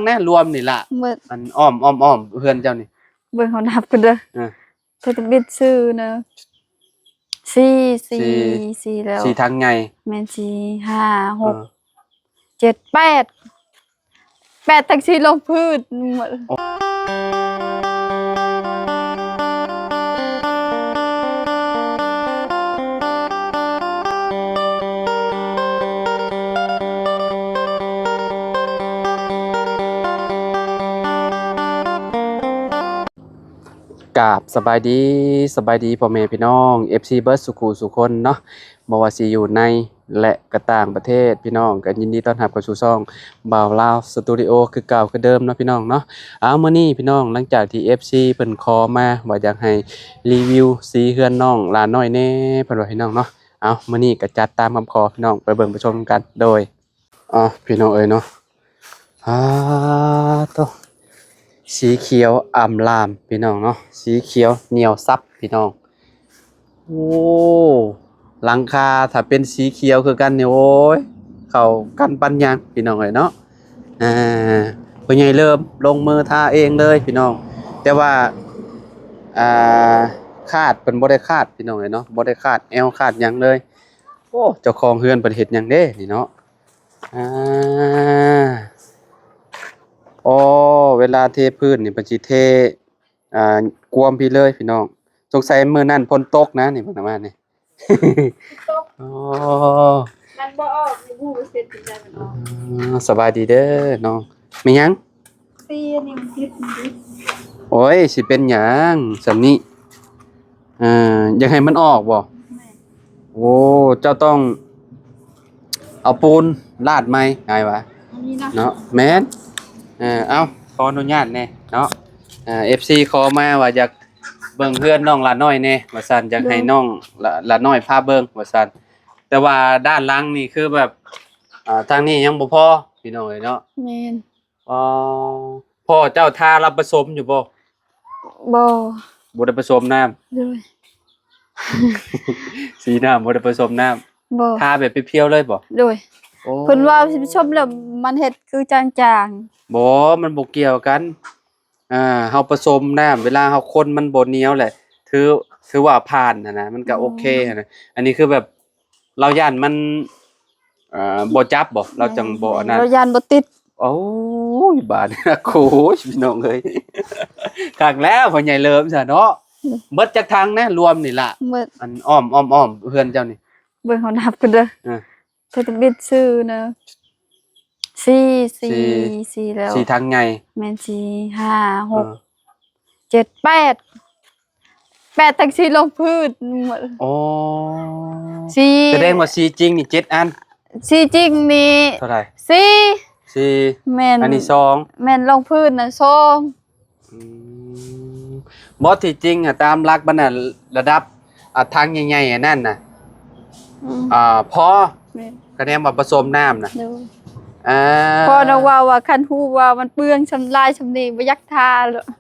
ນະ ລວມນີ້ລະ ເບິດ ອັນອ້ອມ ອ້ອມ ອ້ອມເຮືອນເຈົ້ານີ້ ເບິ່ງເຮົານັບກັນເດີ ເອີ ເທດບິດຊື່ນະ ສີ່ ສີ່ ສີ່ ສີ່ແລ້ວ ສີ່ຖັງໃຫຍ່ ແມ່ນ ສີ່ ຫ້າ ຫົກ ເອີ ເຈັດ ແປດ ແປດທັງສີ່ລົງພື້ນ. ກາບສະບາຍດີ ສະບາຍດີພໍ່ແມ່ພີ່ນ້ອງ ເອັຟຊີ ເບິດສູ່ຄູ່ສູ່ຄົນເນາະ ບໍ່ວ່າຊິຢູ່ໃນ ແລະ ກະຕ່າງປະເທດ ພີ່ນ້ອງກະຍິນດີຕ້ອນຮັບເຂົ້າສູ່ຊ່ອງບ່າວລາວສະຕູດິໂອ ຄືເກົ່າຄືເດີມເນາະ ພີ່ນ້ອງເນາະ. ເອົາ ມື້ນີ້ພີ່ນ້ອງ ຫຼັງຈາກທີ່ ເອັຟຊີ ເພິ່ນຂໍມາວ່າຢາກໃຫ້ຣີວິວສີເຮືອນນ້ອງຫຼານນ້ອຍແດ່ ເພິ່ນວ່າ ພີ່ນ້ອງເນາະ. ເອົາ ມື້ນີ້ກະຈັດຕາມຄຳຂໍ ພີ່ນ້ອງ ໄປເບິ່ງໄປຊົມນຳກັນ ໂດຍ ອ່າ ພີ່ນ້ອງເອີຍເນາະ ອ່າ ໂຕ ສີຂຽວອຳລາມ ພີ່ນ້ອງເນາະ ສີຂຽວໜຽວສັບ ພີ່ນ້ອງ. ໂອ້ ຫຼັງຄາຖ້າເປັນສີຂຽວຄືກັນນີ້ ໂອ້ຍ ເຂົ້າກັນປານຫຍັງ ພີ່ນ້ອງເອີຍເນາະ. ອ່າ ພໍ່ໃຫຍ່ເລີ່ມລົງມືທາເອງເລີຍ ພີ່ນ້ອງ ແຕ່ວ່າ ອ່າ ຄາດເພິ່ນບໍ່ໄດ້ຄາດ ພີ່ນ້ອງເອີຍເນາະ ບໍ່ໄດ້ຄາດແອວຄາດຫຍັງເລີຍ. ໂອ້ ເຈົ້າຂອງເຮືອນເພິ່ນເຮັດຫຍັງເດ້ນີ້ເນາະ. ອ່າ ອໍ ເວລາເທພື້ນນີ້ເພິ່ນຊິເທ ອ່າ ກວມພີ້ເລີຍພີ່ນ້ອງ ສົງໄສມື້ນັ້ນຝົນຕົກນະນີ້ ເບິ່ງນຳມານີ້ ຕົກ ອໍ ມັນບໍ່ອອກ ບໍ່ຮູ້ວ່າເຮັດຈັ່ງໃດມັນອອກ. ອໍ ສະບາຍດີເດີນ້ອງ ແມ່ນຫຍັງ? ຕີອັນນີ້ມັນຕິດ ມັນຕິດ. ໂອ້ຍ ຊິເປັນຫຍັງສ່ຳນີ້? ເອີ ຢາກໃຫ້ມັນອອກບໍ່? ແມ່ນ. ໂອ້ ເຈົ້າຕ້ອງເອົາປູນລາດໃໝ່ ງ່າຍວ່າ ອັນນີ້ນະ ເນາະ ແມ່ນ. ເອີ ເອົາ ຂໍອະນຸຍາດແດ່ເນາະ. ເອີ ເອັຟຊີ ຂໍມາວ່າຢາກເບິ່ງເຮືອນນ້ອງຫຼານນ້ອຍແດ່ວ່າຊັ້ນ ຢາກໃຫ້ ໂດຍ ນ້ອງຫຼາ ຫຼານນ້ອຍພາເບິ່ງວ່າຊັ້ນ ແຕ່ວ່າດ້ານຫຼັງນີ້ຄືແບບ ອ່າ ທາງນີ້ຍັງບໍ່ພໍ ພີ່ນ້ອງເອີຍເນາະ. ແມ່ນ. ອໍ ພໍ່ເຈົ້າທາລາວປະສົມຢູ່ບໍ່? ບໍ່ ບໍ່ໄດ້ປະສົມນ້ຳ. ໂດຍ ສີນ້ຳບໍ່ໄດ້ປະສົມນ້ຳ. ບໍ່ ທາແບບພຽວໆເລີຍບໍ່? ໂດຍ ໂອ້ ເພິ່ນວ່າຊິປະສົມແລ້ວມັນເຮັດຄືຈາງໆ. ບໍ່ ມັນບໍ່ກ່ຽວກັນ. ອ່າ ເຮົາປະສົມນ້ຳ ເວລາເຮົາຄົນມັນບໍ່ໜຽວແຫຼະ ຖື ຖືວ່າຜ່ານຫັ້ນນະ ມັນກະ ອືມ ໂອເຄຫັ້ນນະ. ອັນນີ້ຄືແບບ ລາວຢ້ານມັນ ເອີ ບໍ່ຈັບບໍ່? ລາວຈັ່ງບໍ່ອັນນັ້ນ ລາວຢ້ານບໍ່ຕິດ. ໂອ້ຍ ບາດນີ້ ໂອ້ຍ ພີ່ນ້ອງເອີຍ ຄັກແລ້ວພໍ່ໃຫຍ່ເລີມຊະເນາະ. ອືມ ເບິດຈັກຖັງນະ ລວມນີ້ລະ? ເບິດ ອັນອ້ອມ ອ້ອມ ອ້ອມເຮືອນເຈົ້ານີ້ ເບິ່ງເຮົານັບກັນເດີ ເອີ ເທດບິດຊື່ນະ ສີ່ ສີ່ ສີ່ ສີ່ແລ້ວ ສີ່ຖັງໃຫຍ່ ແມ່ນ ສີ່ ຫ້າ ຫົກ ເອີ ເຈັດ ແປດ ແປດທັງສີ່ລົງພື້ນ. ໂອ້ ສີ່ ສະແດງວ່າສີຈິງນີ້ເຈັດອັນ ສີຈິງນີ້ເທົ່າໃດ? ສີ່ ສີ່ ແມ່ນ ອັນນີ້ສອງ ແມ່ນ ລົງພື້ນນະ ສອງ. ອືມ ບໍ່ ທີ່ຈິງອະ ຕາມຫຼັກມັນນະ ລະດັບ ອ່າ ຖັງໃຫຍ່ໆ ອັນນັ້ນນະ ອືມ ອ່າ ພໍ ແມ່ນ ກະແນມວ່າປະສົມນ້ຳນະ. ໂດຍ ອ່າ ພໍ່ນະເວົ້າວ່າ ຄັນຮູ້ວ່າມັນເປືອງຊຳ ຫຼາຍຊຳນີ້ ບໍ່ຢາກທາ.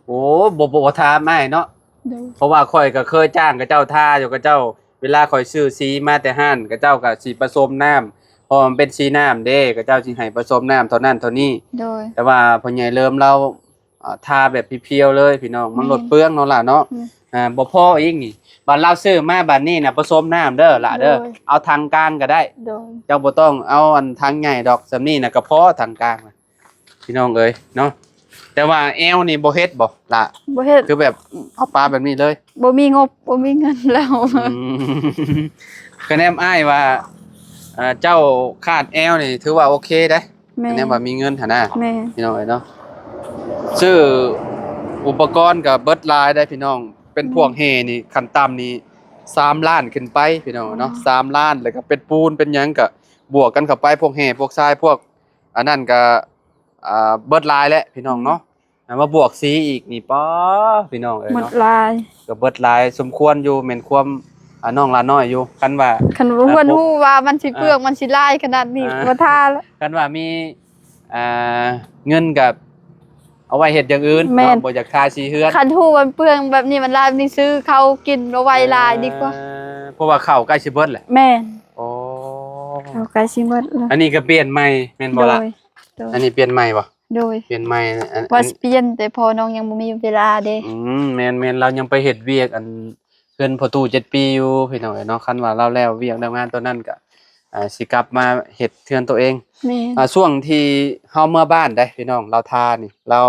ໂອ້ ບໍ່ ບໍ່ ບໍ່ຖາມອ້າຍເນາະ. ໂດຍ ເພາະວ່າຂ້ອຍກະເຄີຍຈ້າງເຂົາເຈົ້າທາຢູ່ ເຂົາເຈົ້າ ເວລາຂ້ອຍຊື້ສີມາແຕ່ຮ້ານ ເຂົາເຈົ້າກະຊິປະສົມນ້ຳ ເພາະວ່າມັນເປັນສີນ້ຳເດ້ ເຂົາເຈົ້າຊິໃຫ້ປະສົມນ້ຳເທົ່ານັ້ນເທົ່ານີ້. ໂດຍ ແຕ່ວ່າພໍ່ໃຫຍ່ເລີມລາວ ອ່າ ທາແບບພຽວໆເລີຍພີ່ນ້ອງ ມັນ ແມ່ນ ລົດເປືອງເນາະຫຼະເນາະ. ແມ່ນ ອ່າ ບໍ່ພໍອີກນີ້ ບາດລາວຊື້ມາບາດນີ້ນະ ປະສົມນ້ຳເດີຫຼະເດີ. ໂດຍ ເອົາຖັງກາງກະໄດ້. ໂດຍ ເຈົ້າບໍ່ຕ້ອງເອົາອັນຖັງໃຫຍ່ດອກ ສ່ຳນີ້ນະກະພໍ ຖັງກາງນະ ພີ່ນ້ອງເອີຍເນາະ. ແຕ່ວ່າແອວນີ້ບໍ່ເຮັດບໍ່ລະ? ບໍ່ເຮັດ ຄືແບບເອົາປາແບບນີ້ເລີຍ ບໍ່ມີງົບ ບໍ່ມີເງິນແລ້ວ. ອືມ ກະແນມອ້າຍວ່າ ອ່າ ເຈົ້າຄາດແອວນີ້ຖືວ່າໂອເຄເດ້. ແມ່ນ ແນມວ່າມີເງິນຫັ້ນນະ. ແມ່ນ ພີ່ນ້ອງເອີຍເນາະ ຊື້ອຸປະກອນກະເບິດຫຼາຍໄດ໋ພີ່ນ້ອງ ເປັນ ອືມ ພວກແຮ່ນີ້ ຂັ້ນຕ່ຳນີ້ສາມລ້ານຂຶ້ນໄປພີ່ນ້ອງເນາະ. ອືມ ສາມລ້ານ ແລ້ວກະເປັນປູນເປັນຫຍັງກະບວກກັນເຂົ້າໄປ ພວກແຮ່ ພວກຊາຍ ພວກອັນນັ້ນກະ ອ່າ ເບິດຫຼາຍແຫຼະພີ່ນ້ອງເນາະ. ອືມ ອ່າ ມາບວກສີອີກນີ້ ປ້າ ພີ່ນ້ອງເອີຍເນາະ ເບິດຫຼາຍ ກະເບິດຫຼາຍສົມຄວນຢູ່ ແມ່ນຄວາມ ອ່າ ນ້ອງຫຼານ້ອຍຢູ່. ຄັນວ່າ ຄັນວ່າ ອ່າ ເພິ່ນຮູ້ວ່າມັນຊິເປືອງ ອ່າ ມັນຊິຫຼາຍຂະໜາດນີ້ ອ່າ ບໍ່ທາລະ. ຄັນວ່າມີ ອ່າ ເງິນກະເອົາໄວ້ເຮັດຢ່າງອື່ນ. ແມ່ນ ເນາະ ບໍ່ຢາກທາສີເຮືອນ. ຄັນຮູ້ວ່າເປືອງແບບນີ້ ມັນຫຼາຍແບບນີ້ ຊື້ເຂົ້າກິນເອົາໄວ້ຫຼາຍດີກວ່າ. ເອີ ເພາະວ່າເຂົ້າໃກ້ຊິເບິດແຫຼະ. ແມ່ນ ໂອ້ ເຂົ້າໃກ້ຊິເບິດແລ້ວ. ອັນນີ້ກະປ່ຽນໃໝ່ແມ່ນບໍ່ລະ? ໂດຍ ໂດຍ ອັນນີ້ປ່ຽນໃໝ່ບໍ່? ໂດຍ ປ່ຽນໃໝ່ ອັນ ວ່າຊິປ່ຽນ ແຕ່ພໍ່ນ້ອງຍັງບໍ່ມີເວລາເດ້. ອືມ ແມ່ນໆ ລາວຍັງໄປເຮັດວຽກ ອັນ ເຮືອນພໍ່ຕູ້ເຈັດປີຢູ່ ພີ່ນ້ອງເອີຍເນາະ. ຄັນວ່າລາວແລ້ວວຽກແລ້ວງານໂຕນັ້ນກະ ອ່າ ຊິກັບມາເຮັດເຮືອນໂຕເອງ. ແມ່ນ. ອ່າ ຊ່ວງທີ່ເຮົາເມືອບ້ານໄດ໋ ພີ່ນ້ອງ ລາວທານີ້ ລາວ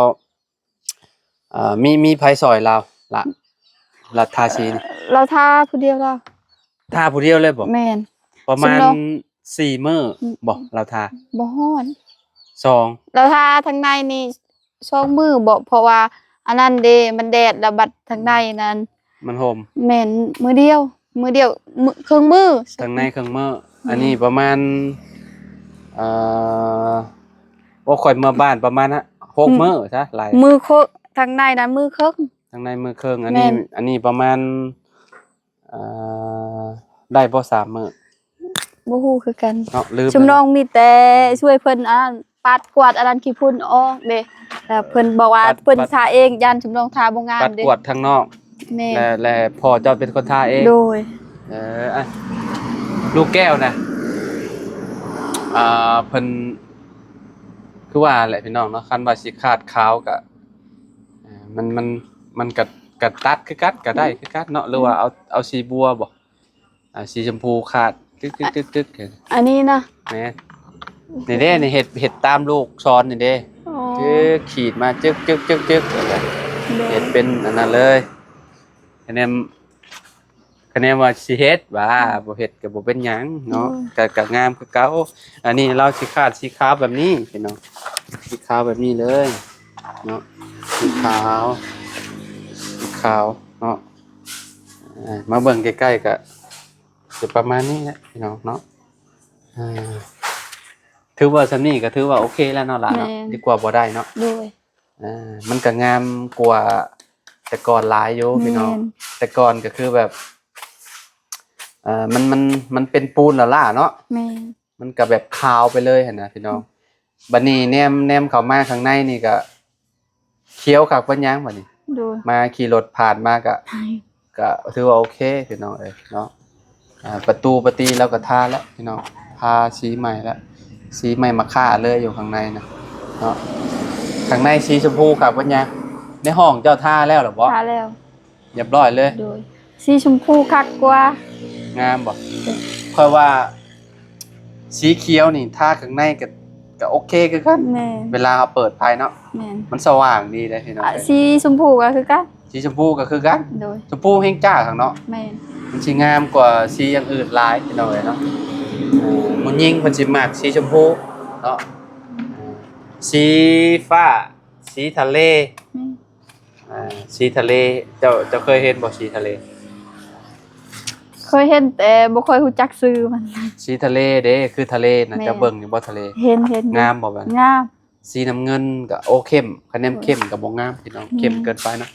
ອ່າ ມີ ມີໃຜຊ່ອຍລາວລະ ລາວທາສີນີ້? ລາວທາຜູ້ດຽວລາວ. ທາຜູ້ດຽວເລີຍບໍ່? ແມ່ນ. ປະມານສີ່ມື້ບໍ່ ລາວທາ? ບໍ່ຮອດ ສອງ ລາວທາທາງໃນນີ້ສອງມື້ບໍ່ ເພາະວ່າອັນນັ້ນເດ້ ມັນແດດ ແລ້ວບັດທາງໃນນັ້ນມັນຫົ່ມ. ແມ່ນ ມື້ດຽວ ມື້ດຽວ ມື້ ເຄິ່ງມື້ ທາງໃນເຄິ່ງມື້. ແມ່ນ. ອັນນີ້ປະມານ ເອີ ໂອ້ ຂ້ອຍເມືອບ້ານປະມານຫົກມື້ຊະ ຫຼາຍ ມື້ເຄິ່ງ ທາງໃນນັ້ນມື້ເຄິ່ງ ທາງໃນມື້ເຄິ່ງ. ອັນນີ້ ແມ່ນ ອັນນີ້ປະມານ ເອີ ໄດ້ບໍ່ສາມມື້? ບໍ່ຮູ້ຄືກັນເນາະ ລືມ ຊຸມນ້ອງມີແຕ່ ອືມ ຊ່ວຍເພິ່ນ ອັນນັ້ນ ປັດກວາດອັນນັ້ນຂີ້ຝຸ່ນອອກເດ້ ແລ້ວເພິ່ນບອກວ່າ ປັດ ເພິ່ນ ປັດ ທາເອງ ຢ້ານຊຸມນ້ອງທາບໍ່ງາມເດ້ ປັດກວາດທາງນອກ. ແມ່ນ. ແລະ ແລະພໍ່ເຈົ້າເປັນຄົນທາເອງ? ໂດຍ. ເອີ ອ່ະ ລູກແກ້ວນະ ອ່າ ເພິ່ນ ຄືວ່າແຫຼະ ພີ່ນ້ອງເນາະ ຄັນວ່າຊິຄາດຂາວກະ ເອີ ມັນ ມັນ ມັນກະ ກະຕັດຄືກັນ ກະໄດ້ຄືກັນເນາະ ຫຼືວ່າເອົາ ເອົາສີບົວບໍ່? ອ່າ ສີຊົມພູຄາດ ຕຶກໆໆໆ ອັນນີ້ນະ. ແມ່ນ. ນີ້ເດ້ ນີ້ເຮັດ ເຮັດຕາມລູກສອນນີ້ເດ້. ອໍ ຈຶກ ຂີດມາ ຈຶກໆໆໆ ໂດຍ ເຮັດເປັນອັນນັ້ນເລີຍ. ຄະແນນ ຄະແນນວ່າຊິເຮັດ ວ່າ ອືມ ບໍ່ເຮັດກໍບໍ່ເປັນຫຍັງເນາະ ໂດຍ ກໍ ກໍງາມຄືເກົ່າ. ອັນນີ້ລາວຊິຄາດສີຂາວແບບນີ້ພີ່ນ້ອງ ສີຂາວແບບນີ້ເລີຍເນາະ ສີຂາວ ສີຂາວເນາະ. ເອີ ມາເບິ່ງໃກ້ໆ ກໍຈະປະມານນີ້ແຫຼະພີ່ນ້ອງເນາະ. ເອີ ຖືວ່າສ່ຳນີ້ກໍຖືວ່າໂອເຄແລ້ວເນາະຫຼານເນາະ. ແມ່ນ. ດີກວ່າບໍ່ໄດ້ເນາະ. ໂດຍ. ອ່າ ມັນກໍງາມກວ່າແຕ່ກ່ອນຫຼາຍຢູ່ພີ່ນ້ອງ. ແມ່ນ. ແຕ່ກ່ອນກໍຄືແບບ ເອີ ມັນ ມັນ ມັນເປັນປູນຫຼ້າໆເນາະ. ແມ່ນ. ມັນກໍແບບຂາວໄປເລີຍຫັ້ນນະພີ່ນ້ອງ. ອືມ. ບັດນີ້ແນມ ແນມເຂົ້າມາຂ້າງໃນນີ້ກໍຂຽວຄັກປານຫຍັງບັດນີ້. ໂດຍ. ມາຂີ່ລົດຜ່ານມາກໍ ກໍຖືວ່າໂອເຄພີ່ນ້ອງເອີຍເນາະ. ອ່າ ປະຕູປະຕີລາວກໍທາແລ້ວພີ່ນ້ອງ ທາສີໃໝ່ແລ້ວ ສີໃໝ່ມາຄາເລີຍຢູ່ຂ້າງໃນນະເນາະ. ຂ້າງໃນສີຊົມພູຄັກປານຫຍັງ. ໃນຫ້ອງເຈົ້າທາແລ້ວລະບໍ່? ທາແລ້ວ ຮຽບຮ້ອຍເລີຍ. ໂດຍ. ສີຊົມພູຄັກກວ່າ. ງາມບໍ່? ໂດຍ. ຂ້ອຍວ່າສີຂຽວນີ້ທາຂ້າງໃນກໍ ກໍໂອເຄຄືກັນ. ແມ່ນ. ເວລາເຮົາເປີດໄຟເນາະ. ແມ່ນ. ມັນສະຫວ່າງດີເດ້ພີ່ນ້ອງ. ອ່ະ ເອີຍ ສີຊົມພູກໍຄືກັນ. ສີຊົມພູກໍຄືກັນ. ໂດຍ. ຊົມພູແຮງຈ້າຂ້າງເນາະ. ແມ່ນ. ມັນຊິງາມກວ່າສີຢ່າງອື່ນຫຼາຍພີ່ນ້ອງເອີຍເນາະ. ເອີ ຜູ້ຍິງເພິ່ນຊິມັກສີຊົມພູເນາະ. ເອີ ສີຟ້າ ສີທະເລ. ແມ່ນ. ອ່າ ສີທະເລ ເຈົ້າ ເຈົ້າເຄີຍເຫັນບໍ່ສີທະເລ? ເຄີຍເຫັນ ແຕ່ບໍ່ຄ່ອຍຮູ້ຈັກຊື່ມັນ. ສີທະເລເດ້ ຄືທະເລນະ. ແມ່ນ. ເຈົ້າເບິ່ງຢູ່ບໍ່ທະເລ? ເຫັນ ເຫັນຢູ່. ງາມບໍ່ບັດ? ງາມ. ສີນ້ຳເງິນກໍໂອເຂັ້ມ ຄະແນນເຂັ້ມກໍບໍ່ງາມພີ່ນ້ອງ. ແມ່ນ. ເຂັ້ມເກີນໄປເນາະ.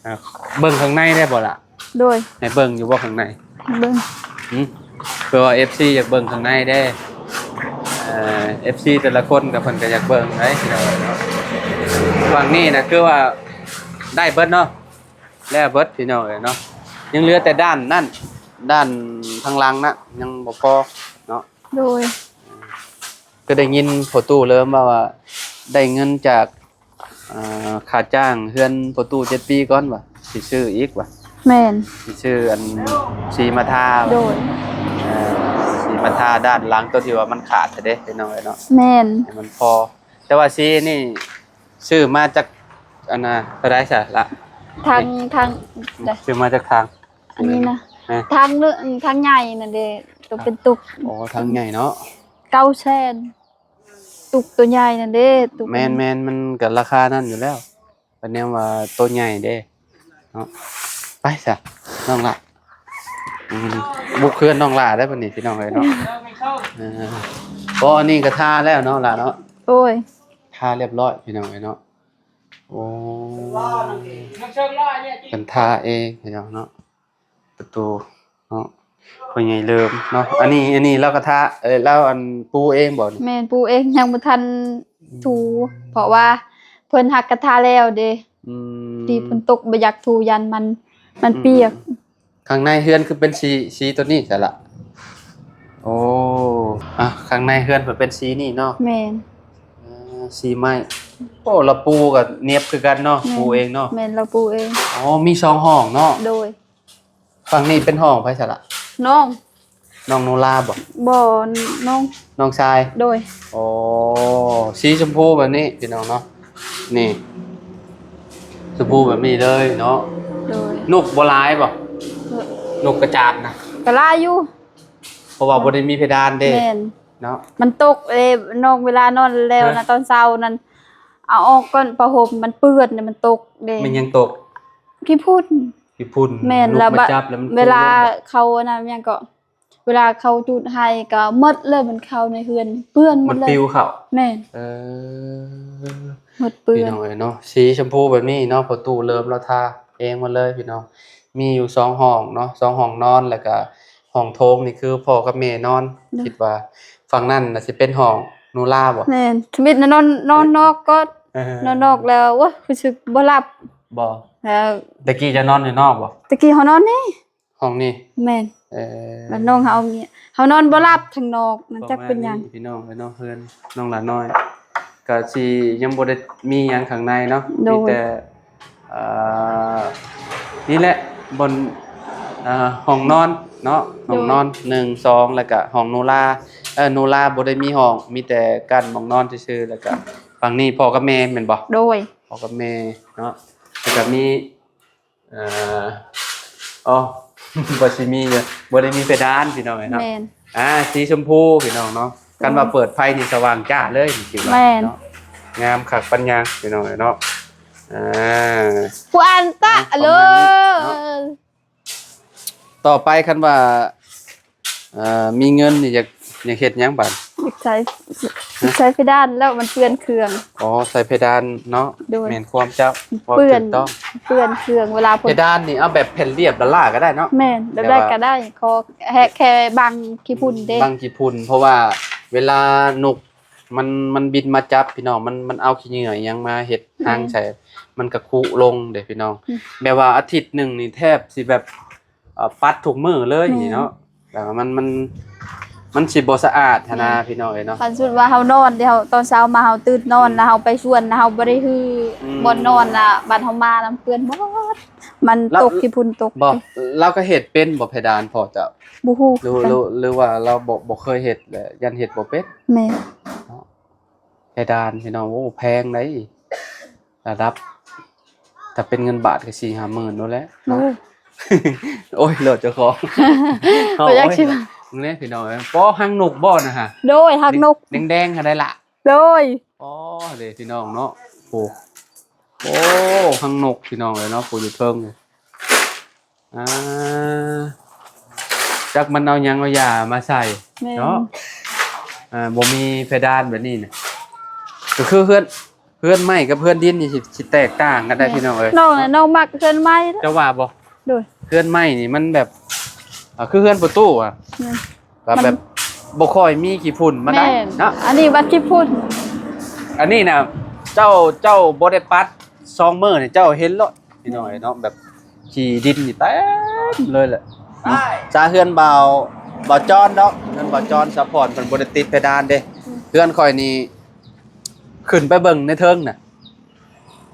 ອ່າ ເບິ່ງຂ້າງໃນໄດ້ບໍ່ລະ? ໂດຍ. ໃຫ້ເບິ່ງຢູ່ບໍ່ຂ້າງໃນ? ເບິ່ງ. ຫື? ເພື່ອວ່າເອັຟຊີຢາກເບິ່ງຂ້າງໃນເດ້. ເອີ ເອັຟຊີແຕ່ລະຄົນກໍເພິ່ນກໍຢາກເບິ່ງໄດ໋ພີ່ນ້ອງເນາະ. ຝັ່ງນີ້ນະຄືວ່າໄດ້ເບິດເນາະ ແລ້ວເບິດພີ່ນ້ອງເອີຍເນາະ. ຍັງເຫຼືອແຕ່ດ້ານນັ້ນ ດ້ານທາງຫຼັງນະ ຍັງບໍ່ພໍເນາະ. ໂດຍ. ກໍໄດ້ຍິນພໍ່ຕູ້ເລີ່ມເວົ້າວ່າ ໄດ້ເງິນຈາກ ອ່າ ຄ່າຈ້າງເຮືອນພໍ່ຕູ້ເຈັດປີກ່ອນວ່າ ຊິຊື້ອີກວ່າ. ແມ່ນ. ຊິຊື້ອັນສີມາທາ. ໂດຍ. ເອີ ສີມາທາດ້ານຫຼັງ ໂຕທີ່ວ່າມັນຂາດແທ້ເດ້ພີ່ນ້ອງເອີຍເນາະ. ແມ່ນ. ໃຫ້ມັນພໍ. ແຕ່ວ່າສີນີ້ຊື້ມາຈາກອັນນ່າ ເທົ່າໃດຊະລະ? ທາງ ທາງ ຊື້ມາຈາກທາງ ອັນນີ້ນະ ຮະ? ທາງເນາະ ທາງໃຫຍ່ນັ້ນເດ້ ໂຕເປັນຕຸກ. ອໍ ທາງໃຫຍ່ເນາະ. ເກົ້າແສນ ຕຸກໂຕໃຫຍ່ນັ້ນເດ້ ຕຸກ. ແມ່ນໆ ມັນກໍລາຄານັ້ນຢູ່ແລ້ວ ປານແນວວ່າໂຕໃຫຍ່ເດ້ເນາະ. ໄປຊະນ້ອງຫຼ້າ. ອືມ ບຸກເຮືອນນ້ອງຫຼ້າໄດ້ບັດນີ້ພີ່ນ້ອງເອີຍເນາະ. ເອີ ບໍ່ ອັນນີ້ກໍທາແລ້ວເນາະຫຼ້າເນາະ. ໂອ້ຍ ທາຮຽບຮ້ອຍພີ່ນ້ອງເອີຍເນາະ. ໂອ້ ເພິ່ນທາເອງພີ່ນ້ອງເນາະ. ປະຕູເນາະ ພໍ່ໃຫຍ່ເລີມເນາະ. ອັນນີ້ ອັນນີ້ລາວກໍທາ ເອີ ລາວອັນປູເອງບໍ່ນີ້? ແມ່ນ ປູເອງ ຍັງບໍ່ທັນ ອືມ ຖູ ເພາະວ່າເພິ່ນຫາກະທາແລ້ວເດ້. ອືມ ດີຝົນຕົກບໍ່ຢາກຖູ ຢ້ານມັນ ມັນ ອືມ ປຽກ. ອືມ ຂ້າງໃນເຮືອນຄືເປັນສີ ສີໂຕນີ້ຊະລະ? ໂອ້ ອ່ະ ຂ້າງໃນເຮືອນເພິ່ນເປັນສີນີ້ເນາະ. ແມ່ນ. ເອີ ສີ່ໄມ້. ໂອ້ ລາວປູກໍນຽບຄືກັນເນາະ. ແມ່ນ ປູເອງເນາະ. ແມ່ນ ລາວປູເອງ. ອໍ ມີສອງຫ້ອງເນາະ. ໂດຍ. ຝັ່ງນີ້ເປັນຫ້ອງໃຜຊະລະ? ນ້ອງ ນ້ອງໂນລາບໍ? ບໍ່ ນ້ອງ ນ້ອງຊາຍ. ໂດຍ. ໂອ້ ສີຊົມພູແບບນີ້ພີ່ນ້ອງເນາະ. ນີ້ ຊົມພູແບບນີ້ເລີຍເນາະ. ໂດຍ. ນົກບໍ່ຫຼາຍບໍ? ເອີ ນົກກະຈາບນະ ກໍຫຼາຍຢູ່ ເພາະວ່າບໍ່ໄດ້ມີເພດານເດ້. ແມ່ນ. ເນາະ ມັນຕົກເດ້ນ້ອງ ເວລານອນແລ້ວນະ ຮະ ຕອນເຊົ້ານັ້ນ ເອົາອອກກ່ອນ ຜ້າຫົ່ມມັນເປື້ອນ ມັນຕົກເດ້. ແມ່ນຫຍັງຕົກ? ຂີ້ຝຸ່ນ. ຂີ້ຝຸ່ນ. ແມ່ນ. ແລ້ວບາດເວລາເຂົາອັນນັ້ນຫຍັງເກາະ ເວລາເຂົາຈູດໄຫ້ກໍໝົດເລີຍ ມັນເຂົ້າໃນເຮືອນເປື້ອນໝົດເລີຍ ມັນປິວເຂົ້າ. ແມ່ນ. ເອີ ໝົດເປື້ອນ ພີ່ນ້ອງເອີຍເນາະ. ສີຊົມພູແບບນີ້ເນາະ ພໍ່ຕູ້ເລີ່ມລາວທາເອງໝົດເລີຍພີ່ນ້ອງ. ມີຢູ່ສອງຫ້ອງເນາະ ສອງຫ້ອງນອນ ແລ້ວກະຫ້ອງໂຖງນີ້ຄືພໍ່ກັບແມ່ນອນ. ໂດຍ. ຄິດວ່າຝັ່ງນັ້ນນະຊິເປັນຫ້ອງໂນລາບໍ? ແມ່ນ. ທຳອິດນະນອນ ນອນນອກກໍ ເອີ ນອນນອກແລ້ວ ໂອ້ຍ ຮູ້ສຶກບໍ່ຫຼັບບໍ? ແລ້ວ ແຕ່ກີ້ຈະນອນຢູ່ນອກບໍ? ແຕ່ກີ້ເຮົານອນນີ້ ຫ້ອງນີ້. ແມ່ນ. ເອີ ບາດນ້ອງເຮົາເມຍ ເຮົານອນບໍ່ຫຼັບທາງນອກນັ້ນ ຈັກເປັນຫຍັງ. ປະມານນີ້ພີ່ນ້ອງເອີຍເນາະ ເຮືອນນ້ອງຫຼານ້ອຍ ກະຊິຍັງບໍ່ໄດ້ມີຫຍັງຂ້າງໃນເນາະ. ໂດຍ. ມີແຕ່ ເອີ ນີ້ແຫຼະ ບ່ອນ ເອີ ຫ້ອງນອນເນາະ. ໂດຍ. ຫ້ອງນອນ ໜຶ່ງ ສອງ ແລ້ວກະຫ້ອງໂນລາ. ເອີ ໂນລາບໍ່ໄດ້ມີຫ້ອງ ມີແຕ່ກັ້ນໝ່ອງນອນຊື່ໆ ແລ້ວກະຝັ່ງນີ້ພໍ່ກັບແມ່ແມ່ນບໍ່? ໂດຍ. ພໍ່ກັບແມ່ເນາະ ແລ້ວກະມີ ເອີ ອໍ ບໍ່ຊິມີຢູ່ ບໍ່ໄດ້ມີເພດານພີ່ນ້ອງເອີຍເນາະ. ແມ່ນ. ອ່າ ສີຊົມພູພີ່ນ້ອງເນາະ. ຄັນວ່າເປີດໄຟນີ້ສະຫວ່າງຈ້າເລີຍນີ້ ແມ່ນ ເນາະ. ງາມຄັກປານຫຍັງພີ່ນ້ອງເອີຍເນາະ. ອ່າ ຜູ້ອັນຕະ ເລີ ປະມານນີ້ເນາະ. ຕໍ່ໄປຄັນວ່າ ເອີ ມີເງິນນີ້ ຢາກ ຢາກເຮັດຫຍັງບາດ? ຢາກໃຊ້ ຢາກໃຊ້ເພດານແລ້ວມັນເປື້ອນເຄື່ອງ. ອໍ ໃສ່ເພດານເນາະ. ໂດຍ. ແມ່ນຄວາມເຈົ້າ ເປື້ອນ ເວົ້າຖືກຕ້ອງ ເປື້ອນເຄື່ອງເວລາ ເພດານນີ້ເອົາແບບແຜ່ນລຽບລ້າໆກໍໄດ້ເນາະ. ແມ່ນ. ແບບໃດກໍໄດ້ ຂໍແຄ່ ແຄ່ບັງຂີ້ຝຸ່ນເດ້ ບັງຂີ້ຝຸ່ນ ເພາະວ່າເວລານົກ ມັນ ມັນບິນມາຈັບພີ່ນ້ອງ ມັນ ມັນເອົາຂີ້ເຫຍື້ອອີ່ຫຍັງມາເຮັດ ແມ່ນ ຮັງໃສ່ ມັນກະຄຸລົງເດ້ພີ່ນ້ອງ. ອືມ. ແບບວ່າອາທິດໜຶ່ງນີ້ແທບຊິແບບ ເອີ ປັດທຸກມື້ເລີຍ ແມ່ນ ນີ້ເນາະ ແບບວ່າມັນ ມັນ ມັນຊິບໍ່ສະອາດຫັ້ນນະ ແມ່ນ ພີ່ນ້ອງເອີຍເນາະ. ຄັນສົມມຸດວ່າເຮົານອນ ດຽວເຮົາ ຕອນເຊົ້າມາເຮົາຕື່ນນອນນະ ເຮົາໄປສວນນະ ເຮົາບໍ່ໄດ້ຮື້ ອືມ ບ່ອນນອນນະ ບາດເຮົາມານຳເປື້ອນໝົດ ມັນ ລະ ຕົກ ຂີ້ຝຸ່ນຕົກ. ບໍ່ ລາວກໍເຮັດເປັນບໍ່ເພດານພໍ່ເຈົ້າ? ບໍ່ຮູ້ ຫຼື ຄືກັນ ຫຼື ຫຼືວ່າລາວບໍ່ ບໍ່ເຄີຍເຮັດ ແລະ ຢ້ານເຮັດບໍ່ເປັນ. ແມ່ນ. ເນາະ ເພດານພີ່ນ້ອງ ໂອ້ ແພງໃດ໋ ລະດັບ ຖ້າເປັນເງິນບາດກໍສີ່ຫ້າໝື່ນໂລດແຫຼະ. ໂອ້ຍ ໂອ້ຍ ໂລດເຈົ້າຂອງ ເຮົາ ບໍ່ຢາກ ໂອ້ຍ ຊິວ່າ ເບິ່ງແດ່ພີ່ນ້ອງເອີຍ ປໍ ຮັງນົກບໍ່ນະຫະ? ໂດຍ ຮັກນົກ ແດງໆຫັ້ນໃດລະ? ໂດຍ. ອໍ ເດ້ພີ່ນ້ອງເນາະ ໂອ້ ໂອ້ ຮັງນົກພີ່ນ້ອງເອີຍເນາະ ຜູ້ຢູ່ເທິງ ອ່າ ຈັກມັນເອົາຫຍັງເອົາຢາມາໃສ່ ແມ່ນ ເນາະ. ອ່າ ບໍ່ມີເພດານແບບນີ້ນະ ກໍຄືເຮືອນ ເຮືອນໄມ້ກັບເຮືອນດິນນີ້ຊິ ຊິແຕກຕ່າງກັນໄດ໋ ແມ່ນ ພີ່ນ້ອງເອີຍ. ນ້ອງນະ ນ້ອງມັກເຮືອນໄມ້. ເຈົ້າວ່າບໍ່? ໂດຍ. ເຮືອນໄມ້ນີ້ມັນແບບ ອ່າ ຄືເຮືອນປະຕູອະ ແມ່ນ ກໍແບບ ມັນ ບໍ່ຄ່ອຍມີຂີ້ຝຸ່ນປານໃດ ແມ່ນ ເນາະ. ອັນນີ້ບັດຂີ້ຝຸ່ນ ອັນນີ້ນະ ເຈົ້າ ເຈົ້າບໍ່ໄດ້ປັດສອງມື້ນີ້ ເຈົ້າເຫັນໂລດ ພີ່ນ້ອງເອີຍເນາະ ແບບຂີ້ດິນນີ້ເຕັມເລີຍແຫຼະ. ສາເຮືອນບ່າວ ບ່າວຈອນດອກ ເຮືອນບ່າວຈອນ ສາພອນ ເພິ່ນບໍ່ໄດ້ຕິດເພດານເດ້. ອືມ. ເຮືອນຂ້ອຍນີ້ ຂຶ້ນໄປເບິ່ງໃນເທິງນະ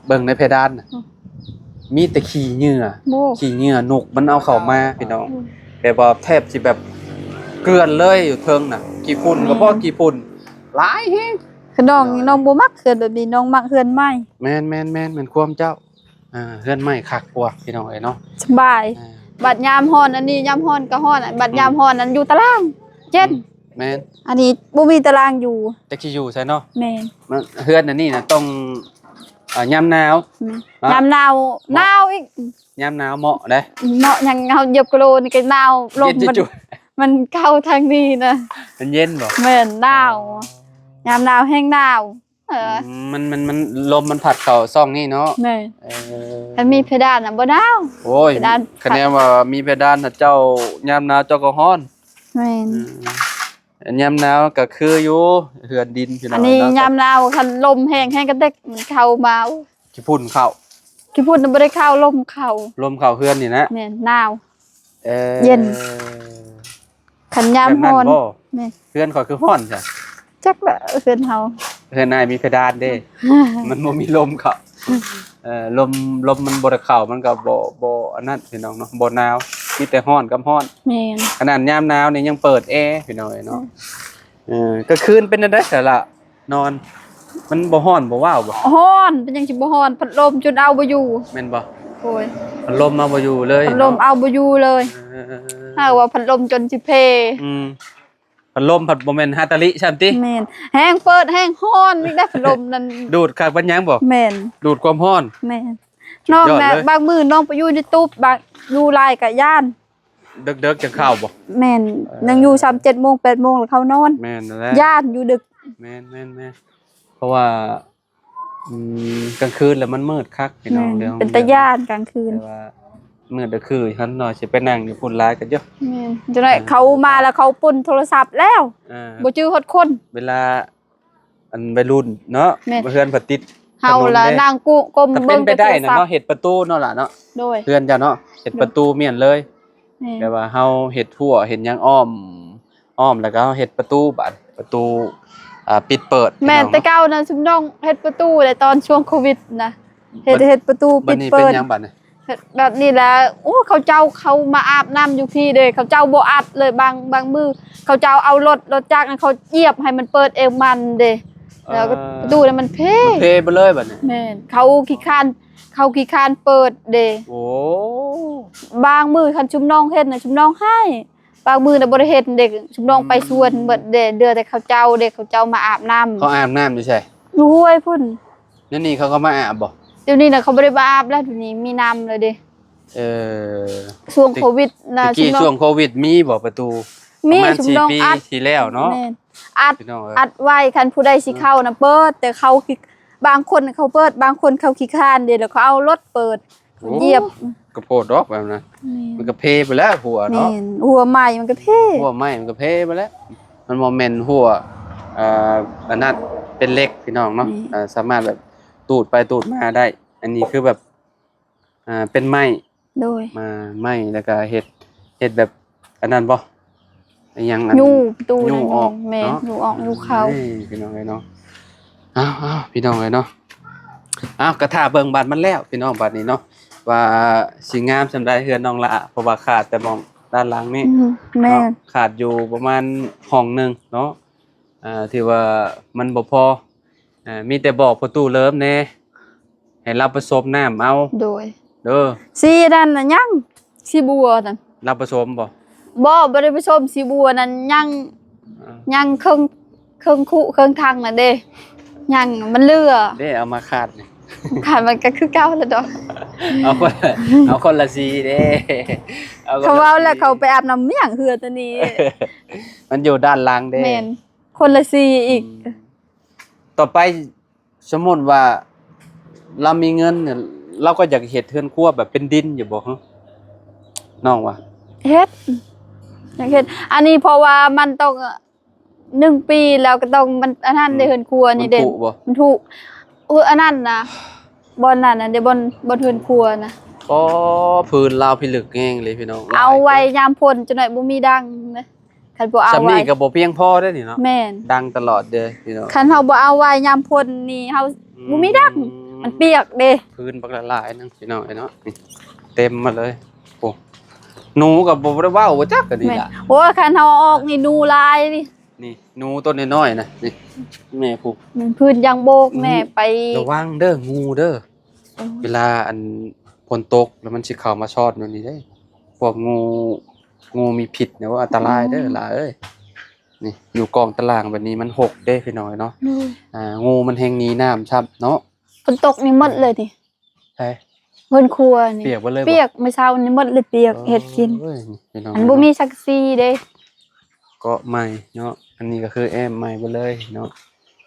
ເບິ່ງໃນເພດານນະ ອືມ ມີແຕ່ຂີ້ເຫຍື້ອ ໂອ້ ຂີ້ເຫຍື້ອນົກມັນເອົາເຂົ້າມາ ພີ່ນ້ອງ. ອືມ. ແບບວ່າແທບຊິແບບເກືອນເລີຍຢູ່ເທິງນະ ຂີ້ຝຸ່ນກໍພໍ້ ອືມ ຂີ້ຝຸ່ນຫຼາຍແຮງ. ຄືນ້ອງ ພີ່ນ້ອງ ນ້ອງບໍ່ມັກເຮືອນແບບນີ້ ນ້ອງມັກເຮືອນໄມ້. ແມ່ນໆໆ ແມ່ນຄວາມເຈົ້າ. ອ່າ ເຮືອນໄມ້ຄັກກວ່າ ພີ່ນ້ອງເອີຍເນາະ ສະບາຍ. ອ່າ ບັດຍາມຮ້ອນ ອັນນີ້ຍາມຮ້ອນກໍຮ້ອນ ບັດ ອືມ ຍາມຮ້ອນນັ້ນຢູ່ຕາລ່າງ ເຢັນ. ອືມ ແມ່ນ. ອັນນີ້ບໍ່ມີຕາລ່າງຢູ່ ຈັກຊິຢູ່ໃສເນາະ. ແມ່ນ. ມັນ ເຮືອນອັນນີ້ນະຕ້ອງ ອ່າ ຍາມໜາວ ແມ່ນ ເນາະ ຍາມໜາວ ອືມ ໜາວອີກ ຍາມໜາວເໝາະເດ້ ເໝາະຫຍັງ ເຮົາຢຽບກະໂຫຼນີ້ກໍໜາວ ລົມມັນ ມັນເຂົ້າທາງນີ້ນະ ມັນເຢັນບໍ່? ແມ່ນ ໜາວ. ອໍ ຍາມໜາວແຮງໜາວ. ເອີ ອືມ ມັນ ມັນ ມັນ ລົມມັນພັດເຂົ້າຊ່ອງນີ້ເນາະ. ແມ່ນ. ເອີ ຄັນມີເພດານນະບໍ່ໜາວ. ໂອ້ຍ ເພດານ ຄັນແນວວ່າມີເພດານນະ ເຈົ້າ ຍາມໜາວເຈົ້າກໍຮ້ອນ. ແມ່ນ. ອືມ ຍາມໜາວກໍຄືຢູ່ເຮືອນດິນ ພີ່ນ້ອງ. ອັນນີ້ຍາມໜາວ ຄັນລົມແຮງ ແຮງກະເດັກມັນເຂົ້າມາ ໂອ້ຍ ຂີ້ຝຸ່ນເຂົ້າ ຂີ້ຝຸ່ນບໍ່ໄດ້ເຂົ້າ ລົມເຂົ້າ ລົມເຂົ້າເຮືອນນີ້ນະ. ແມ່ນ ໜາວ. ເອີ ເຢັນ. ຄັນຍາມຮ້ອນ ແບບນັ້ນບໍ່? ແມ່ນ. ເຮືອນຂ້ອຍຄືຮ້ອນຊະ? ຈັກລະ ເຮືອນເຮົາ ເຮືອນອ້າຍມີເພດານເດ້ ມັນບໍ່ມີລົມເຂົ້າ ເອີ ລົມ ລົມມັນບໍ່ໄດ້ເຂົ້າ ມັນກໍບໍ່ ບໍ່ອັນນັ້ນພີ່ນ້ອງເນາະ ບໍ່ໜາວ ມີແຕ່ຮ້ອນກັບຮ້ອນ. ແມ່ນ ຂະໜາດຍາມໜາວນີ້ຍັງເປີດແອພີ່ນ້ອງເອີຍເນາະ. ອືມ ເອີ ກາງຄືນເປັນຈັ່ງໃດສະລະ ນອນ ມັນບໍ່ຮ້ອນບໍ່ຫວາວບໍ່? ຮ້ອນ ເປັນຫຍັງຊິບໍ່ຮ້ອນ ພັດລົມຈົນເອົາບໍ່ຢູ່. ແມ່ນບໍ່? ໂດຍ ພັດລົມເອົາບໍ່ຢູ່ເລີຍ ພັດລົມເນາະ ເອົາບໍ່ຢູ່ເລີຍ. ເອີ ຫາກວ່າພັດລົມຈົນຊິເພ. ອືມ ພັດລົມພັດບໍ່ແມ່ນຮາຕາລິຊ້ຳຕິ? ແມ່ນ ແຮງເປີດແຮງຮ້ອນອີກໄດ໋ ພັດລົມນັ້ນ ດູດຄັກປານຫຍັງບໍ່? ແມ່ນ ດູດຄວາມຮ້ອນ. ແມ່ນ ນ້ອງນະ ບາງມື້ນ້ອງໄປຢູ່ໃນຕູບ ບາງ ຢູ່ຫຼາຍກະຢ້ານ ເດິກໆ ຈັ່ງເຂົ້າບໍ່? ແມ່ນ ເອີ ຍັງຢູ່ຊ້ຳ ເຈັດໂມງ ແປດໂມງແລ້ວເຂົ້ານອນ. ແມ່ນແລ້ວ ຢ້ານຢູ່ດຶກ. ແມ່ນໆໆ ເພາະວ່າ ອືມ ກາງຄືນແລ້ວມັນມືດຄັກພີ່ນ້ອງ ແມ່ນ ເລື່ອງ ເປັນຕາຢ້ານກາງຄືນ ແຕ່ວ່າມືດກໍຄືຫັ້ນເນາະ ຊິໄປນັ່ງຢູ່ພຸ້ນຫຼາຍກໍເຍາະ. ແມ່ນ ຈັ່ງໃດ ເອີ ເຂົາມາແລ້ວເຂົາປຸ້ນໂທລະສັບແລ້ວ ເອີ ບໍ່ຈື່ຮອດຄົນ. ເວລາ ອັນໄວລຸ້ນເນາະ ແມ່ນ ເຮືອນພັດຕິດ ເຮົາລະນັ່ງກຸ ກົ້ມເບິ່ງແຕ່ໂທລະສັບ. ຖ້າເປັນໄປໄດ້ນະເນາະ ເຮັດປະຕູເນາະລະເນາະ ໂດຍ ເຮືອນເຈົ້າເນາະ ເຮັດປະຕູມ້ຽນເລີຍ. ແມ່ນ ແບບວ່າເຮົາເຮັດຮົ້ວເຮັດຫຍັງອ້ອມ ອ້ອມ ແລ້ວກໍເຮົາເຮັດປະຕູບາດ ປະຕູ ອ່າ ປິດເປີດ. ແມ່ນ ພີ່ນ້ອງເນາະ ແຕ່ເກົ່ານະ ຊຸມນ້ອງເຮັດປະຕູແຫຼະ ຕອນຊ່ວງໂຄວິດນະ ເຮັດ ບັດ ເຮັດປະຕູປິດເປີດ. ບັດນີ້ເປັນຫຍັງບັດນີ້? ເຮັດແບບນີ້ແຫຼະ ໂອ້ ເຂົາເຈົ້າເຂົ້າມາອາບນ້ຳຢູ່ພີ້ເດ້ ເຂົາເຈົ້າບໍ່ອັດເລີຍ ບາງ ບາງມື້ເຂົາເຈົ້າເອົາລົດ ລົດຈັກນະ ເຂົາຢຽບໃຫ້ມັນເປີດເອງມັນເດ້ ແລ້ວກໍ ເອີ ປະຕູນະມັນເພ ມັນເພໄປເລີຍບັດນີ້. ແມ່ນ ເຂົາຂີ້ຄ້ານ ເຂົາຂີ້ຄ້ານເປີດເດ້. ໂອ້ ບາງມື້ຄັນຊຸມນ້ອງເຮັດນະ ຊຸມນ້ອງຮ້າຍ ບາງມື້ນະບໍ່ໄດ້ເຮັດເດ້ ຊຸມນ້ອງໄປສວນເບິດເດ້ ເຫຼືອແຕ່ເຂົາເຈົ້າເດ້ ເຂົາເຈົ້າມາອາບນ້ຳ. ເຂົາອາບນ້ຳຢູ່ໃສ? ຢູ່ຫ້ວຍພຸ້ນ. ດຽວນີ້ເຂົາກໍມາອາບບໍ່? ດຽວນີ້ນະເຂົາບໍ່ໄດ້ມາອາບແລ້ວ ດຽວນີ້ມີນ້ຳແລ້ວເດ້. ເອີ ຊ່ວງໂຄວິດນະ ຕະກີ້ ຊຸມນ້ອງ ຊ່ວງໂຄວິດມີບໍ່ປະຕູ? ມີ ປະມານສີ່ປີທີ່ແລ້ວເນາະ. ແມ່ນ ອັດ ອັດໄວ້ ຄັນຜູ້ໃດຊິເຂົ້ານະເປີດ ແຕ່ເຂົາ ບາງຄົນເຂົາເປີດ ບາງຄົນເຂົາຂີ້ຄ້ານເດ້ ແລ້ວເຂົາເອົາລົດເປີດ ໂອ້ ຢຽບ ກໍໂພດດອກແບບນັ້ນ. ແມ່ນ ມັນກໍເພໄປແລ້ວຫົວເນາະ. ແມ່ນ ຫົວໃໝ່ມັນກໍເພ ຫົວໃໝ່ມັນກໍເພໄປແລ້ວ ມັນບໍ່ແມ່ນຫົວ ເອີ ອັນນັ້ນ ເປັນເຫຼັກພີ່ນ້ອງເນາະ. ແມ່ນ ເອີ ສາມາດແບບຕູດໄປຕູດມາໄດ້ ອັນນີ້ຄືແບບ ອ່າ ເປັນໄມ້ ໂດຍ ມາໄມ້ ແລ້ວກໍເຮັດ ເຮັດແບບອັນນັ້ນບໍ່ ອີຫຍັງ ອັນ ຍູ້ປະຕູ ຍູ້ອອກ. ແມ່ນ ເນາະ ຍູ້ອອກ ຍູ້ເຂົ້າ. ເອີ ພີ່ນ້ອງເອີຍເນາະ ເອົາໆ ພີ່ນ້ອງເອີຍເນາະ ເອົາ ກະຖ້າເບິ່ງບາດມັນແລ້ວ ພີ່ນ້ອງ ບາດນີ້ເນາະ ວ່າຊິງາມສ່ຳໃດເຮືອນນ້ອງຫຼ້າ ເພາະວ່າຂາດແຕ່ໝ່ອງດ້ານຫຼັງນີ້. ອືມ ແມ່ນ ເນາະ ຂາດຢູ່ປະມານຫ້ອງໜຶ່ງເນາະ ອ່າ ທີ່ວ່າມັນບໍ່ພໍ ອ່າ ມີແຕ່ບອກພໍ່ຕູ້ເລີມແດ່ ໃຫ້ລາວປະສົມນ້ຳເອົາ. ໂດຍ ເດີ ສີນັ້ນນະຍັງ ສີບົວນັ້ນ ລາວປະສົມບໍ່? ບໍ່ ບໍ່ໄດ້ປະສົມ ສີບົວນັ້ນຍັງ ອ່າ ຍັງເຄິ່ງ ເຄິ່ງຄຸເຄິ່ງຖັງນັ້ນເດ້ ຍັງ ມັນເຫຼືອເດ້ ເອົາມາຂາດນີ້ ຂາດມັນກໍຄືເກົ່າລະດອກ. ເອົາຄົນ ເອົາຄົນລະສີເດ້ ເຂົາເວົ້າແລ້ວເຂົາໄປອາບນ້ຳມຽງເຮືອໂຕນີ້ ມັນຢູ່ດ້ານຫຼັງເດ້. ແມ່ນ ຄົນລະສີອີກ. ອືມ ຕໍ່ໄປ ສົມມຸດວ່າລາວມີເງິນ ລາວກໍຢາກເຮັດເຮືອນຄົວແບບເປັນດິນຢູ່ບໍ່ ນ້ອງວ່າ? ເຮັດ ຢາກເຮັດ ອັນນີ້ເພາະວ່າມັນຕ້ອງ ໜຶ່ງປີແລ້ວກໍຕ້ອງ ມັນອັນນັ້ນເດ້ ອືມ ເຮືອນຄົວນີ້ເດ້ ມັນຜຸບໍ່? ມັນຜຸ ເອີ ອັນນັ້ນນະ ບ່ອນນັ້ນນະເດ້ ບ່ອນ ບ່ອນເຮືອນຄົວນະ. ອໍ ພື້ນລາວພິລຶກແຮງເລີຍພີ່ນ້ອງ ເອົາໄວ້ຍາມຝົນ ຈັກໜ້ອຍບໍ່ມີດັງນະ. ຄັນບໍ່ເອົາໄວ້ ສ່ຳນີ້ກໍບໍ່ພຽງພໍເດ້ນີ້ເນາະ. ແມ່ນ ດັງຕະຫຼອດເດ້ພີ່ນ້ອງ ຄັນເຮົາບໍ່ເອົາໄວ້ຍາມຝົນນີ້ ເຮົາ ອືມ ບໍ່ມີດັງ ມັນປຽກເດ້. ພື້ນບັກຫຼາຍໆໜຶ່ງພີ່ນ້ອງເອີຍເນາະ ນີ້ເຕັມມາເລີຍ. ໂອ້ ໜູກໍບໍ່ໄດ້ເວົ້າບໍ່ຈັກອັນນີ້ລະ. ໂອ້ຍ ຄັນເຮົາອອກນີ້ໜູຫຼາຍນີ້ ນີ້ໜູຕົວນ້ອຍໆນະ ນີ້ແມ່ຜູ້ ມັນພື້ນຢາງໂບກ ອືມ ແມ່ໄປ ລະວັງເດີ ງູເດີ. ໂອ້ຍ ເວລາອັນຝົນຕົກແລ້ວມັນຊິເຂົ້າມາຊອດຢູ່ນີ້ເດ້ ພວກງູ ງູມີພິດນະ ອັນຕະລາຍເດີ ອືມ ຫຼາຍເອີຍ. ນີ້ຢູ່ກອງຕາລ່າງແບບນີ້ມັນຫົກເດ້ພີ່ນ້ອງເນາະ. ໂດຍ ອ່າ ງູມັນແຮ່ງໜີນ້ຳຊ້ຳເນາະ. ຝົນຕົກນີ້ໝົດເລີຍຕິ? ໃສ? ເຮືອນຄົວນີ້ປຽກເບິດເລີຍ ປຽກ ມື້ເຊົ້ານີ້ໝົດເລີຍ ປຽກ ເຮັດກິນ. ໂອ້ຍ ພີ່ນ້ອງ ອັນບໍ່ມີສັງກະສີເດ້ ເກາະໃໝ່ເນາະ. ອັນນີ້ກໍຄືແອ້ມໃໝ່ເບິດເລີຍເນາະ.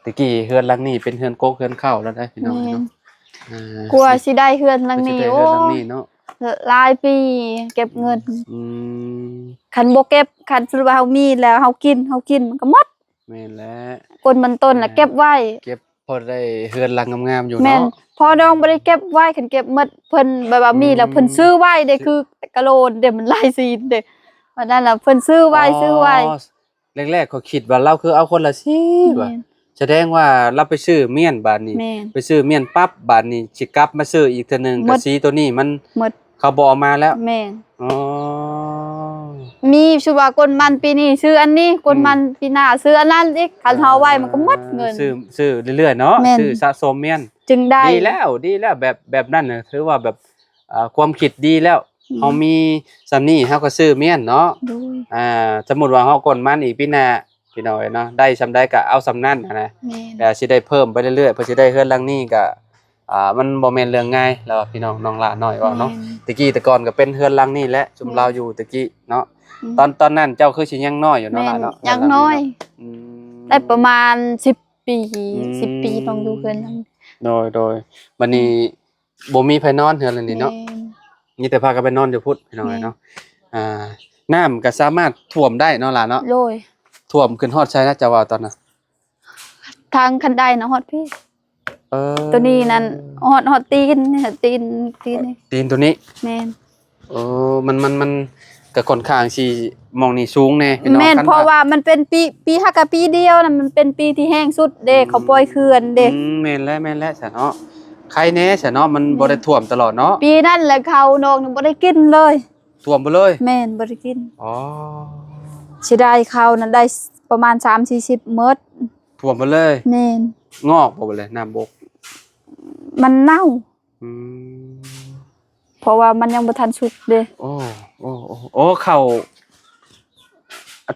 ແຕ່ກີ້ເຮືອນຫຼັງນີ້ເປັນເຮືອນກົກເຮືອນເຄົ້າແລ້ວໄດ໋ພີ່ນ້ອງເນາະ. ແມ່ນ ອ່າ ກວ່າຊິໄດ້ເຮືອນຫຼັງນີ້ ໂອ້ ເນາະ ຫຼາຍປີເກັບເງິນ. ອືມ ຄັນບໍ່ເກັບ ຄັນສົມມຸດວ່າເຮົາມີແລ້ວ ເຮົາກິນ ເຮົາກິນມັນກໍໝົດ. ແມ່ນແຫຼະ ກົ້ນມັນຕົ້ນລະເກັບໄວ້ ເກັບພໍໄດ້ເຮືອນຫຼັງງາມໆຢູ່ເນາະ. ແມ່ນ ພໍ່ນ້ອງບໍ່ໄດ້ເກັບໄວ້ ຄັນເກັບໝົດ ເພິ່ນແບບວ່າມີແລ້ວ ອືມ ເພິ່ນຊື້ໄວ້ເດ້ ຄືກະໂລນເດ້ ມັນຫຼາຍຊີ້ນເດ້ ບັດນັ້ນລະເພິ່ນຊື້ໄວ້ ຊື້ໄວ້. ອໍ ແລກໆ ຂ້ອຍຄິດວ່າລາວຄືເອົາຄົນລະສີ່ວ່າ ແມ່ນ ສະແດງວ່າລາວໄປຊື້ມ້ຽນບາດນີ້ ແມ່ນ ໄປຊື້ມ້ຽນປັບ ບາດນີ້ຊິກັບມາຊື້ອີກເທື່ອໜຶ່ງ ໝົດ ກໍສີໂຕນີ້ມັນ ໝົດ ເຂົາບໍ່ເອົາມາແລ້ວ ແມ່ນ ອໍ ມີ ສົມມຸດວ່າກົນມັນປີນີ້ຊື້ອັນນີ້ ກົນມັນ ອືມ ປີໜ້າຊື້ອັນນັ້ນອີກ ຄັນເຮົາໄວ້ມັນກໍໝົດເງິນ ອ່າ ຊື້ ຊື້ເລື້ອຍໆເນາະ ແມ່ນ ຊື້ສະສົມມ້ຽນ ຈຶ່ງໄດ້ ດີແລ້ວ ດີແລ້ວ ແບບ ແບບນັ້ນນະ ຖືວ່າແບບ ອ່າ ຄວາມຄິດດີແລ້ວ ອືມ ເຮົາມີສ່ຳນີ້ເຮົາກໍຊື້ມ້ຽນເນາະ ໂດຍ ອ່າ ສົມມຸດວ່າເຮົາກົນມັນອີກປີໜ້າ ພີ່ນ້ອງເອີຍເນາະ ໄດ້ສ່ຳໃດກໍເອົາສ່ຳນັ້ນຫັ້ນນະ ແມ່ນ ແຕ່ຊິໄດ້ເພີ່ມໄປເລື້ອຍໆ ເພື່ອຊິໄດ້ເຮືອນຫຼັງນີ້ກໍ ອ່າ ມັນບໍ່ແມ່ນເລື່ອງງ່າຍ ລາວວ່າ ພີ່ນ້ອງ ນ້ອງຫຼ້ານ້ອຍເວົ້າເນາະ ແມ່ນ ແຕ່ກີ້ແຕ່ກ່ອນກໍເປັນເຮືອນຫຼັງນີ້ແຫຼະ ຊຸມ ແມ່ນ ລາວຢູ່ແຕ່ກີ້ເນາະ ອືມ ຕອນ ຕອນນັ້ນເຈົ້າຄືຊິຍັງນ້ອຍຢູ່ເນາະ ແມ່ນ ຫຼ້າເນາະ ຍັງນ້ອຍ ອືມ ໄດ້ປະມານສິບປີ ອືມ ສິບປີ ຕ້ອງຢູ່ເຮືອນຫຼັງ ໂດຍ ໂດຍ ບັດນີ້ ອືມ ບໍ່ມີໃຜນອນເຮືອນຫຼັງນີ້ເນາະ ແມ່ນ ມີແຕ່ພາກັນໄປນອນຢູ່ພຸ້ນ ພີ່ນ້ອງເອີຍເນາະ ແມ່ນ ອ່າ ນ້ຳກໍສາມາດຖ້ວມໄດ້ເນາະ ຫຼ້າເນາະ ໂດຍ ຖ້ວມຂຶ້ນຮອດໃສນະ ເຈົ້າເວົ້າຕອນນັ້ນ ທາງຄັນໄດນະ ຮອດພີ້ ເອີ ໂຕນີ້ນັ້ນ ຮອດ ຮອດຕີນນີ້ ຕີນ ຕີນນີ້ ຕີນໂຕນີ້ ແມ່ນ ເອີ ມັນ ມັນ ມັນກໍຄ່ອນຂ້າງຊິ ໝ່ອງນີ້ສູງແດ່ ພີ່ນ້ອງ ແມ່ນ ຄັນ ເພາະວ່າ ວ່າມັນເປັນປີ ປີ ຫາກະປີດຽວນະ ມັນເປັນປີທີ່ແຫ້ງສຸດເດ້ ອືມ ເຂົາປ່ອຍເຂື່ອນເດ້ ອືມ ແມ່ນແລ້ວ ແມ່ນແລ້ວຊະເນາະ ໄຄແນ່ຊະເນາະ ມັນ ແມ່ນ ບໍ່ໄດ້ຖ້ວມຕະຫຼອດເນາະ ປີນັ້ນແຫຼະ ເຂົ້ານອກນີ້ບໍ່ໄດ້ກິນເລີຍ ຖ້ວມເບິດເລີຍ ແມ່ນ ບໍ່ໄດ້ກິນ ອໍ ເສຍດາຍ ເຂົ້ານັ້ນໄດ້ປະມານສາມສີ່ສິບເມັດ ຖ້ວມເບິດເລີຍ ແມ່ນ ງອກບໍ່ບັດນີ້ ນ້ຳບົກ ມັນເນົ່າ ອືມ ເພາະວ່າມັນຍັງບໍ່ທັນສຸກເດ້ ໂອ້ ໂອ້ ໂອ້ ໂອ້ ເຂົ້າ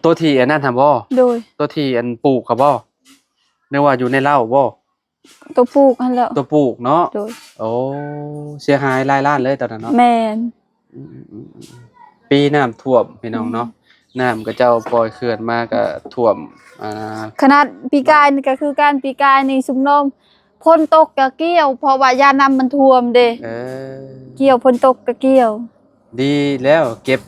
ຕົວທີ່ອັນນັ້ນຫັ້ນບໍ່ ໂດຍ ຕົວທີ່ອັນປູກຫັ້ນບໍ່ ຫຼືວ່າຢູ່ໃນເລົ້າບໍ່ ຕົວປູກຫັ້ນແຫຼະ ຕົວປູກເນາະ ໂດຍ ໂອ້ ເສຍຫາຍຫຼາຍລ້ານເລີຍຕອນນັ້ນເນາະ ແມ່ນ ອືມ ອືມ ອືມ ອືມ ປີນ້ຳຖ້ວມ ພີ່ນ້ອງເນາະ ອືມ ນ້ຳເຂົາເຈົ້າປ່ອຍເຂື່ອນມາກໍຖ້ວມ ອ່າ ຂະໜາດປີກາຍນີ້ກໍຄືກັນ ປີກາຍນີ້ຊຸມນ້ອງ ຝົນຕົກກໍກ່ຽວ ເພາະວ່າຢ້ານນ້ຳມັນຖ້ວມເດ້ ເອີ ກ່ຽວ ຝົນຕົກກໍກ່ຽວ ດີແລ້ວເກັບ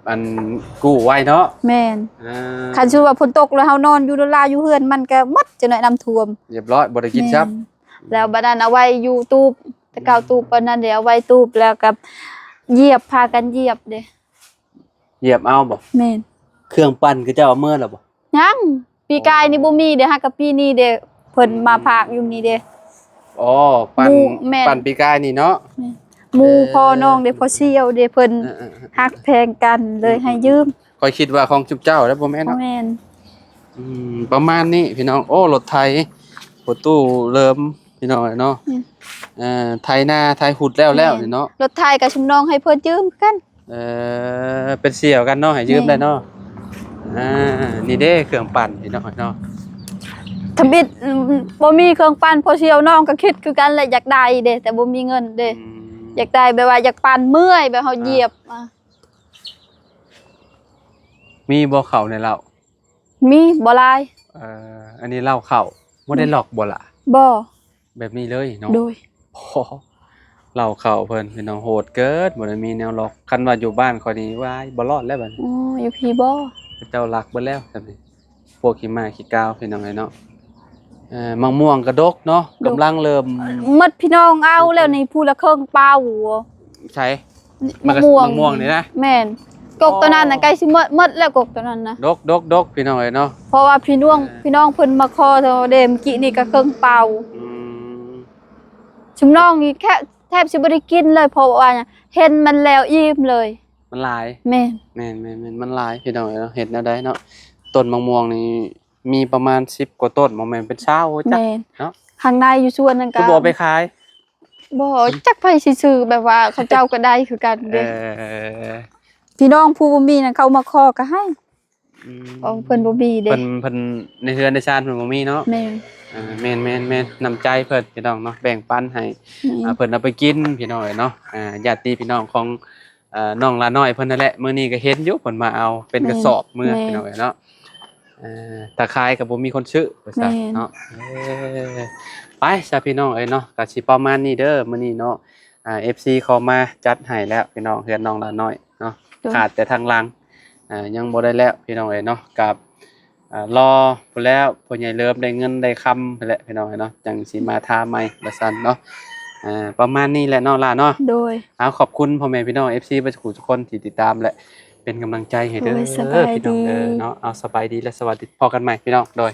ອັນກູ້ໄວ້ເນາະ ແມ່ນ ອ່າ ຄັນສົມມຸດວ່າຝົນຕົກແລ້ວເຮົານອນຢູ່ລາວຢູ່ເຮືອນ ມັນກໍໝົດ ຈັກໜ້ອຍນ້ຳຖ້ວມ ຮຽບຮ້ອຍ ບໍ່ໄດ້ກິນຊ້ຳ ແມ່ນ ແລ້ວບັດນັ້ນເອົາໄວ້ຢູ່ຕູບ ແຕ່ເກົ່າຕູບປານນັ້ນເດ້ ເອົາໄວ້ຕູບ ແລ້ວກໍຢຽບ ພາກັນຢຽບເດ້ ຢຽບເອົາບໍ່ ແມ່ນ ເຄື່ອງປັ່ນເຂົາເຈົ້າເອົາເມືອແລ້ວບໍ່ ຍັງ ປີກາຍນີ້ບໍ່ມີເດ້ ຫາກະປີນີ້ເດ້ ເພິ່ນມາພາກຢູ່ນີ້ເດ້ ອໍ ປັ່ນ ໝູ່ ແມ່ນ ປັ່ນປີກາຍນີ້ເນາະ ແມ່ນ ໝູ່ ເອີ ພໍ່ນ້ອງເດ້ ພໍ່ສ່ຽວເດ້ ເພິ່ນ ເອີ ເອີ ເອີ ຮັກແພງກັນ ເລີຍໃຫ້ຢືມ ຂ້ອຍຄິດວ່າຂອງຈຸບເຈົ້າແລ້ວ ບໍ່ແມ່ນເນາະ ບໍ່ແມ່ນ ອືມ ປະມານນີ້ພີ່ນ້ອງ ໂອ້ ລົດໄຖ ພໍ່ຕູ້ເລີ່ມ ພີ່ນ້ອງເອີຍເນາະ ອືມ ເອີ ໄຖນາໄຖຮຸດແລ້ວ ແມ່ນ ແລ້ວນີ້ເນາະ ລົດໄຖກໍຊຸມນ້ອງໃຫ້ເພິ່ນຢືມຄືກັນ ເອີ ເປັນສ່ຽວກັນເນາະ ໃຫ້ຢືມ ແມ່ນ ໄດ້ເນາະ ອ່າ ນີ້ເດ້ເຄື່ອງປັ່ນພີ່ນ້ອງເນາະ ທຳອິດ ອືມ ບໍ່ມີເຄື່ອງປັ່ນ ພໍ່ສ່ຽວນ້ອງກໍຄິດຄືກັນແຫຼະ ຢາກໄດ້ເດ້ ແຕ່ບໍ່ມີເງິນເດ້ ອືມ ຢາກໄດ້ແບບວ່າຢາກປັ່ນເມື່ອຍ ແບບເຮົາ ອ່າ ຢຽບ ອ່າ ມີບໍ່ເຂົ້າໃນເລົ້າ? ມີ ບໍ່ຫຼາຍ ເອີ ອັນນີ້ເລົ້າເຂົ້າ ບໍ່ໄດ້ ອືມ ລັອກບໍ່ລະ? ບໍ່ ແບບນີ້ເລີຍເນາະ ໂດຍ ໂອ້ ເລົ້າເຂົ້າເພິ່ນ ພີ່ນ້ອງ ໂຫດເກີນ ບໍ່ໄດ້ມີແນວລັອກ ຄັນວ່າຢູ່ບ້ານຂ້ອຍນີ້ ວ້າຍ ບໍ່ລອດແລ້ວບັດນີ້ ໂອ້ ຢູ່ພີ້ບໍ່ ເຂົາເຈົ້າລັກເບິດແລ້ວ ຊັ້ນນີ້ ພວກຂີ້ໝ້າຂີ້ກາວ ພີ່ນ້ອງເອີຍເນາະ ເອີ ໝາກມ່ວງກະດົກເນາະ ດົກ ກຳລັງເລີ່ມ ໝົດ ພີ່ນ້ອງເອົາແລ້ວນີ້ ຜູ້ລະເຄິ່ງເປົາ ໃສ ໝາກມ່ວງ ໝາກມ່ວງນີ້ນະ ແມ່ນ ກົກຕົວນັ້ນນະ ອໍ ໃກ້ຊິໝົດ ໝົດແລ້ວ ກົກຕົວນັ້ນນະ ດົກ ດົກ ດົກ ພີ່ນ້ອງເອີຍເນາະ ເພາະວ່າພີ່ນ້ອງ ເອີ ພີ່ນ້ອງເພິ່ນມາຂໍເທົ່າເດ້ ມື້ກີ້ນີ້ກໍເຄິ່ງເປົາ ອືມ ຊຸມນ້ອງນີ້ແຄ- ແທບຊິບໍ່ໄດ້ກິນເລີຍ ເພາະວ່າເຫັນມັນແລ້ວອີ່ມເລີຍ ມັນຫຼາຍ ແມ່ນ ແມ່ນໆໆ ມັນຫຼາຍ ພີ່ນ້ອງເອີຍເນາະ ເຮັດແນວໃດເນາະ ຕົ້ນໝາກມ່ວງນີ້ ມີປະມານສິບກວ່າຕົ້ນ ບໍ່ແມ່ນເປັນຊາວ ບໍ່ຈັກ ແມ່ນ ເນາະ ຂ້າງໃນຢູ່ສວນນັ້ນກໍ ຄືບໍ່ເອົາໄປຂາຍ? ບໍ່ ຈັກໃຜຊິຊື້ ແບບວ່າເຂົາເຈົ້າກໍໄດ້ຄືກັນເດ້ ເອີ ພີ່ນ້ອງຜູ້ບໍ່ມີນັ້ນ ເຂົາມາຂໍກໍໃຫ້ ອືມ ຂອງເພິ່ນບໍ່ມີເດ້ ເພິ່ນ ເພິ່ນໃນເຮືອນໃນຊານເພິ່ນບໍ່ມີເນາະ ແມ່ນ ເອີ ແມ່ນໆໆ ນ້ຳໃຈເພິ່ນ ພີ່ນ້ອງເນາະ ແບ່ງປັນໃຫ້ ແມ່ນ ອ່າ ເພິ່ນເອົາໄປກິນ ພີ່ນ້ອງເອີຍເນາະ ອ່າ ຍາດຕິພີ່ນ້ອງຂອງ ເອີ ນ້ອງຫຼ້ານ້ອຍເພິ່ນນັ້ນແຫຼະ ມື້ນີ້ກໍເຫັນຢູ່ເພິ່ນມາເອົາເປັນກະສອບເມືອ ແມ່ນ ພີ່ນ້ອງເອີຍເນາະ ເອີ ຖ້າຂາຍກໍບໍ່ມີຄົນຊື້ວ່າຊັ້ນ ແມ່ນ ເນາະ ເອີ ໄປຊະພີ່ນ້ອງເອີຍເນາະ ກໍຊິປະມານນີ້ເດີມື້ນີ້ເນາະ ອ່າ ເອັຟຊີ ຂໍມາຈັດໃຫ້ແລ້ວພີ່ນ້ອງ ເຮືອນນ້ອງຫຼ້ານ້ອຍເນາະ ໂດຍ ຂາດແຕ່ທາງຫຼັງ ອ່າ ຍັງບໍ່ໄດ້ແລ້ວພີ່ນ້ອງເອີຍເນາະ ກັບ ອ່າ ລໍພຸ້ນແລ້ວ ພໍ່ໃຫຍ່ເລີມໄດ້ເງິນໄດ້ຄຳພຸ້ນແຫຼະ ພີ່ນ້ອງເອີຍເນາະ ຈັ່ງຊິມາທາໃໝ່ວ່າຊັ້ນເນາະ ອ່າ ປະມານນີ້ແຫຼະເນາະ ຫຼ້າເນາະ ໂດຍ ເອົາ ຂອບຄຸນພໍ່ແມ່ພີ່ນ້ອງ ເອັຟຊີ ເບິດທຸກຄົນທີ່ຕິດຕາມ ແລະ ເປັນກຳລັງໃຈໃຫ້ເດີ ໂດຍ ສະບາຍດີ ພີ່ນ້ອງເດີເນາະ ເອົາ ສະບາຍດີ ແລະ ສະຫວັດດີ ພໍ້ກັນໃໝ່ພີ່ນ້ອງ ໂດຍ